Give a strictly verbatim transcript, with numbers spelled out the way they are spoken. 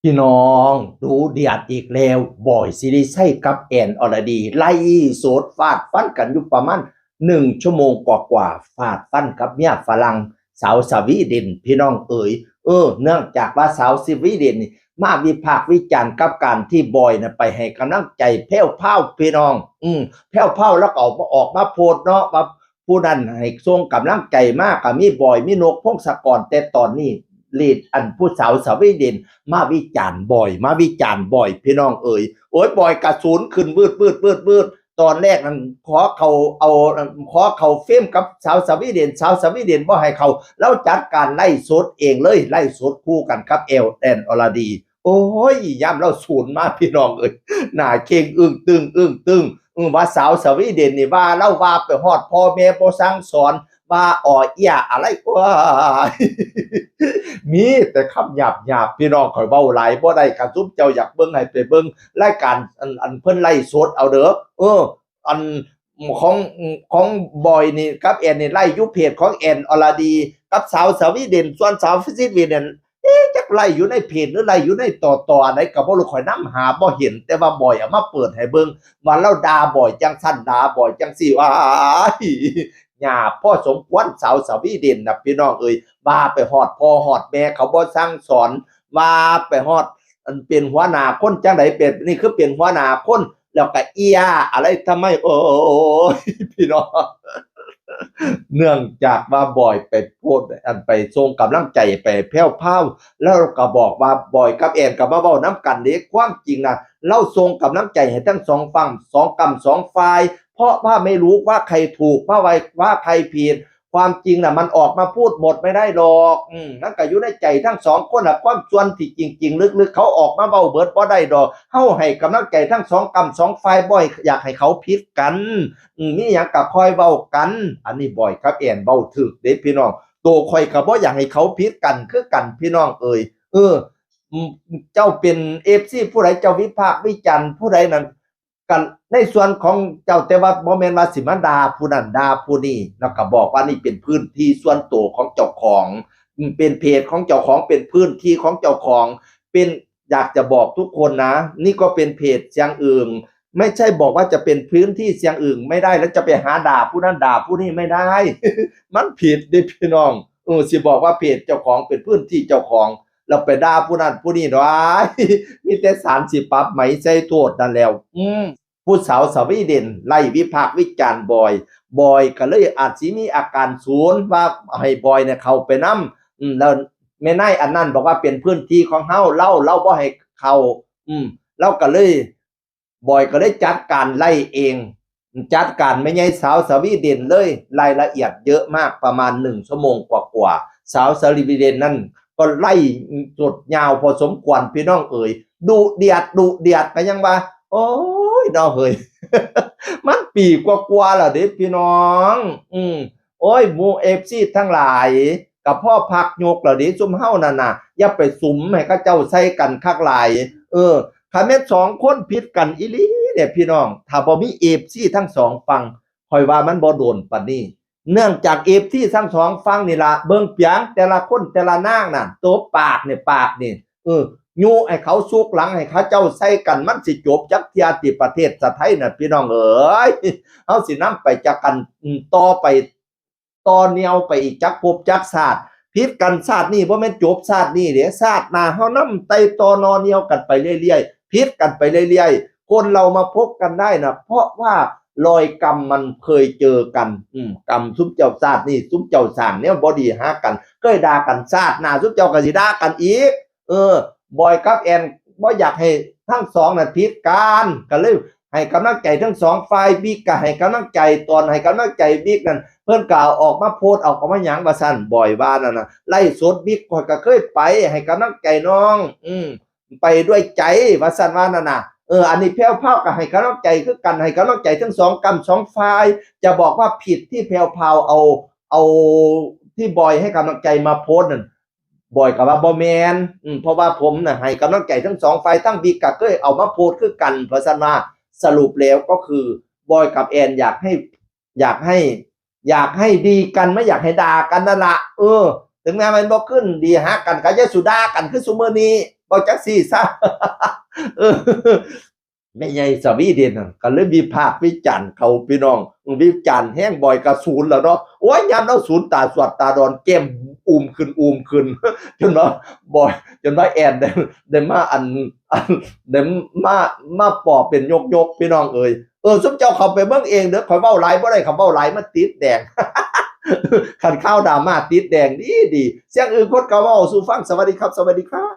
พี่น้อง ดูเดือดอีกแล้ว บอยสิริชัยกับแอนอรดี ไลฟ์สดฟาดฟันกันอยู่ประมาณหนึ่งชั่วโมงกว่าๆ ฟาดฟันกับเมียฝรั่ง สาวสวีเดน พี่น้องเอ๋ย เออ เนื่องจากว่าสาวสวีเดนนี่มาวิพากษ์วิจารณ์กับการที่บอยนะไปให้กำลังใจแพรวพราว พี่น้อง อืม แพรวพราวแล้วก็ออกมา ออกมาโพสต์เนาะว่า ผู้นั้นให้ส่งกำลังใจมา ก็มีบอย มีนกพงศกร แต่ตอนนี้ ลีด อันผู้สาวสวีเดนมาวิจารณ์บอย มาวิจารณ์บอย พี่น้องเอ๋ย โอ้ย บอยกระสุนขึ้นวืดวืดวืดวืด ตอนแรกนั้นขอเขาเอา ขอเขาเฟรมกับสาวสวีเดน สาวสวีเดนบ่ให้เขา แล้วจัดการไลฟ์สดเองเลย ไลฟ์สดคู่กันกับแอน แอนอรดี โอ้ย ย่ำเล่าศูนย์มา พี่น้องเอ้ย หน้าเข่งอึ้งตึงอึ้งตึง อืม ว่าสาวสวีเดนนี่ว่าเล่าว่าไปฮอดพ่อแม่บ่สั่งสอน ว่าอ่อเอี้ยอะไร โอ้ย มีแต่คำหยาบๆ พี่น้อง ข่อยเว้าหลายบ่ได้ คันซุมเจ้าอยากเบิ่งให้ไปเบิ่งรายการอัน อันเพิ่นไลฟ์สดเอาเด้อ เออ อันของ ของบอยนี่กับแอนนี่ไลฟ์อยู่เพจของแอนอรดี กับสาวสวีเดน ส่วนสาวสวีเดน เอ๊ะ จักไลฟ์อยู่ในเพจหรือไลฟ์อยู่ในต่อต่ออันใดก็บ่รู้ ข่อยนำหาบ่เห็น แต่ว่าบอยเอามาเปิดให้เบิ่ง ว่าเล่าด่าบอยจังซั่น ด่าบอยจังซี่ ว้าย หยาบพอสมควร สาวสวีเดนนะพี่น้องเอ้ย ว่าไปฮอดพ่อฮอดแม่เขาบ่สั่งสอน ว่าไปฮอด อันเป็นหัวหน้าคนจังใด เป็น นี่คือเป็นหัวหน้าคน แล้วก็เอี้ยอะไรทำไม โอ้ย พี่น้อง เนื่องจากว่าบอยไปโพสต์ อันไปส่งกำลังใจไปแพรวพราว แล้วก็บอกว่าบอยกับแอนก็มาเว้านำกันเด้ ความจริงนะ เล่าส่งกำลังใจให้ทั้งสองฝั่ง สองกำสองฝ่าย เพราะว่าไม่รู้ว่าใครถูก ว่าใคร ว่าใครผิด ความจริงน่ะ มันออกมาพูดหมดไม่ได้หรอก อืม มันก็อยู่ในใจทั้งสองคนน่ะ ความส่วนที่จริงๆ ลึกๆ เขาออกมาเว้าเบิดบ่ได้ดอก เฮาให้กำลังใจทั้งสองกำสองฝ่าย บ่อยากให้เขาผิดกัน อืม มีหยังก็ค่อยเว้ากัน อันนี้บอยกับแอนเว้าถูกเด้พี่น้อง ตัวข่อยก็บ่อยากให้เขาผิดกันคือกันพี่น้องเอ๋ย เออ อืม เจ้าเป็น เอฟซี ผู้ใด เจ้าวิพากษ์วิจารณ์ผู้ใดนั่น กันในส่วนของเจ้า แต่ว่าบ่แม่นว่าสิมาด่าผู้นั้นด่าผู้นี้ แล้วก็บอกว่านี่เป็นพื้นที่ส่วนตัวของเจ้าของ อืม เป็นเพจของเจ้าของ เป็นพื้นที่ของเจ้าของ เป็น อยากจะบอกทุกคนนะ นี่ก็เป็นเพจเสียงอึ่ง ไม่ใช่บอกว่าจะเป็นพื้นที่เสียงอึ่งไม่ได้ แล้วจะไปหาด่าผู้นั้นด่าผู้นี้ไม่ได้ มันผิดเด้พี่น้อง เออ สิบอกว่าเพจเจ้าของเป็นพื้นที่เจ้าของ แล้วไปด่าผู้นั้นผู้นี้น้อย มีแต่ศาลสิปรับไหมใส่โทษนั่นแล้ว อืม ผู้สาวสวีเดนไล่วิพากษ์วิจารณ์บอย บอยก็เลยอาจสิมีอาการศูนย์ว่าให้บอยเนี่ยเข้าไปนำ อืม แล้วแม่นายอันนั้นบอกว่าเป็นพื้นที่ของเฮา เล่า เล่าบ่ให้เข้า อืม เล่าก็เลย บอยก็เลยจัดการไล่เอง จัดการแม่ใหญ่สาวสวีเดนเลย รายละเอียดเยอะมาก ประมาณหนึ่งชั่วโมงกว่าๆ สาวสวีเดนนั่นก็ไล่สุดยาวพอสมควรพี่น้องเอ๋ย ดุเดือด ดุเดือดก็ยังว่า โอ้ยเนาะเฮ้ย มันปีกว่าๆแล้วเด้พี่น้อง อืม โอ้ย หมู่ เอฟซี ทั้งหลาย กับพ่อพักยกแล้วเด้ ซุมเฮานั่นน่ะ อย่าไปสุมให้เขาเจ้าใส่กันคักหลาย เออ คันแม่นสองคนผิดกันอีหลีเนี่ยพี่น้อง ถ้าบ่มี เอฟซี ทั้งสองฝั่ง ข่อยว่ามันบ่โดนปานนี้ เนื่องจาก เอฟซี ทั้งสองฝั่งนี่ล่ะ เบิ่งเปียงแต่ละคนแต่ละนางน่ะ โตปากเนี่ย ปากนี่ เออ ยุให้เขาซุกหลังให้เขาเจ้าใส่กัน มันสิจบจักเทื่อติประเทศสะไทยน่ะ พี่น้องเอ๋ย เฮาสินำไปจักกัน อืม ต่อไป ต่อแนวไปอีกจักภพจักชาติ ผิดกันชาตินี้บ่แม่นจบชาตินี้เด้ ชาติหน้าเฮานำไต่ต่อนอแนวกันไปเรื่อยๆ ผิดกันไปเรื่อยๆ คนเรามาพบกันได้นะ เพราะว่ารอยกรรมมันเคยเจอกัน อืม กรรมซุมเจ้าชาตินี้ ซุมเจ้าสร้างแนวบ่ดีหากัน เคยด่ากัน ชาติหน้าซุมเจ้าก็สิด่ากันอีก เออ บอยกับแอนบ่อยากให้ทั้งสองน่ะผิดกัน ก็เลยให้กำลังใจทั้งสองฝ่าย บิ๊กก็ให้กำลังใจ ตอนให้กำลังใจบิ๊กนั่น เพิ่นก็เอาออกมาโพสต์ เอาออกมาหยังว่าซั่น บอยว่านั่นน่ะ ไลฟ์สดบิ๊กข้อยก็เคยไปให้กำลังใจน้อง อืม ไปด้วยใจว่าซั่นว่านั่นน่ะ เออ อันนี้แพรวพราวก็ให้กำลังใจคือกัน ให้กำลังใจทั้งสองกำสองฝ่าย จะบอกว่าผิดที่แพรวพราวเอา เอาที่บอยให้กำลังใจมาโพสต์นั่น บอยก็ว่าบ่แม่น อืม เพราะว่าผมน่ะให้กำลังใจทั้งสองฝ่าย ทั้งบิ๊กก็เคยเอามาโพสต์คือกัน ว่าซั่นว่า สรุปแล้วก็คือบอยกับแอนอยากให้ อยากให้ อยากให้ดีกัน ไม่อยากให้ด่ากันนั่นละ เออ ถึงแม้มันบ่ขึ้นดีหากัน ก็อย่าสุด่ากันคือซุมื้อนี้ เ เอาจักซี่ซะ เออ แม่ใหญ่สวีเดนน่ะก็เลยวิพากษ์วิจารณ์เขาพี่น้อง วิจารณ์แฮงบอยกะศูนย์แล้วเนาะ โอ้ยยามเราศูนย์ตาสวดตาดอนแก้มอูมขึ้นอูมขึ้น จนว่าบอย จนว่าแอนได้ได้มาอันอันได้มามาปอบเป็นยกๆ พี่น้องเอ้ย เออ ซุมเจ้าเข้าไปเบิ่งเองเด้อ ข่อยเว้าหลายบ่ได้ คันเว้าหลายมันติดแดง คันข่าวดราม่าติดแดงดีดี เสียงอื่นคนก็เว้าสู่ฟัง สวัสดีครับ สวัสดีครับ